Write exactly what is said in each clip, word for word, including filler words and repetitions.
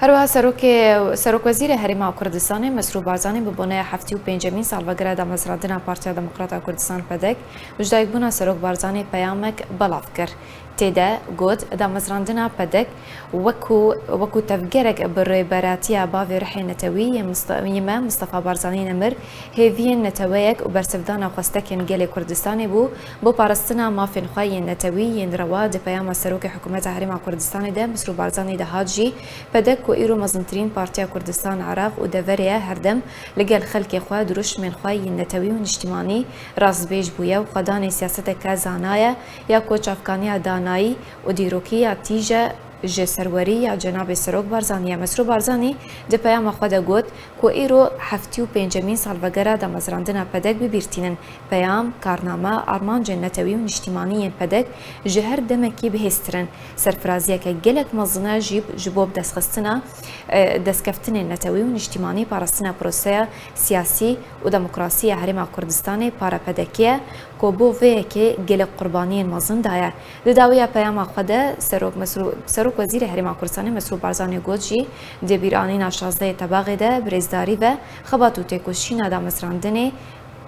Her wiha Serokê, Serokwezîrê Herêma Kurdistanê Mesrûr Barzanî bi boneya heftê û pêncemîn salvegera damezrandina Partiya Demokrata Kurdistan, PDK, û ji dayikbûna Serok Barzanî peyamek belav kir. Tê de got, damezrandina PDK wekû, wekû tevgerek bi rêberatiya bavê rihê netewî yê Mista-, yê me Mistefa Barzanî Nemir, hêviyên neteweyek û bersivdana xwestekên gelê Kurdistanê bû bo parastina mafên xwe yên netewî yên rewa. Di peyama Serokê Hikûmeta Herêma Kurdistanê de Mesrûr Barzanî de hat jî, PDK ku îro mezintirîn partiya Kurdistan, Iraq û deverê ye, herdem li gel xelkê xwe, dirûşmên xwe yên netewî û niştimanî rastbêj bûye û xwedanê siyaseteke zana ye, ya ku çavkaniya danayî û dîrokî ya tîj e ji serwerî ya Cenabê Serok Barzanî ye. Mesrûr Barzanî di peyama xwe de got ku îro heftê û pêncemîn salvegera damezrandina PDK bi bîr tînin. Peyam, karname, armancên netewî û niştimanî yên PDK ji her demekî bihêztir in. Serfiraziyeke gelek mezin e jî ji bo bidestxistina, e, destkeftinên netewî û niştimanî, parastina proseya siyasî û demokrasî ya Herêma Kurdistanê, para PDK'ê ye ku bo vê yekê gelek qurbaniyên mezin daye. Di dawiya peyama xwe de Serok Mesrû-, Serok Wezîrê Herêma Kurdistanê Mesrûr Barzanî got jî, di bîranîna şazdehê Tebaxê de bi rêzdarî ve xebat û têkoşîna damezrandinê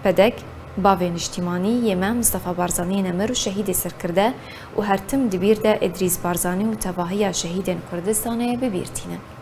PDK, bavê niştimanî yê me Mistefa Barzanî Nemir û şehîdê serkirde û her tim di bîr de Îdrîs Barzanî û tevahiya şehîdên Kurdistanê bi bîr tînin.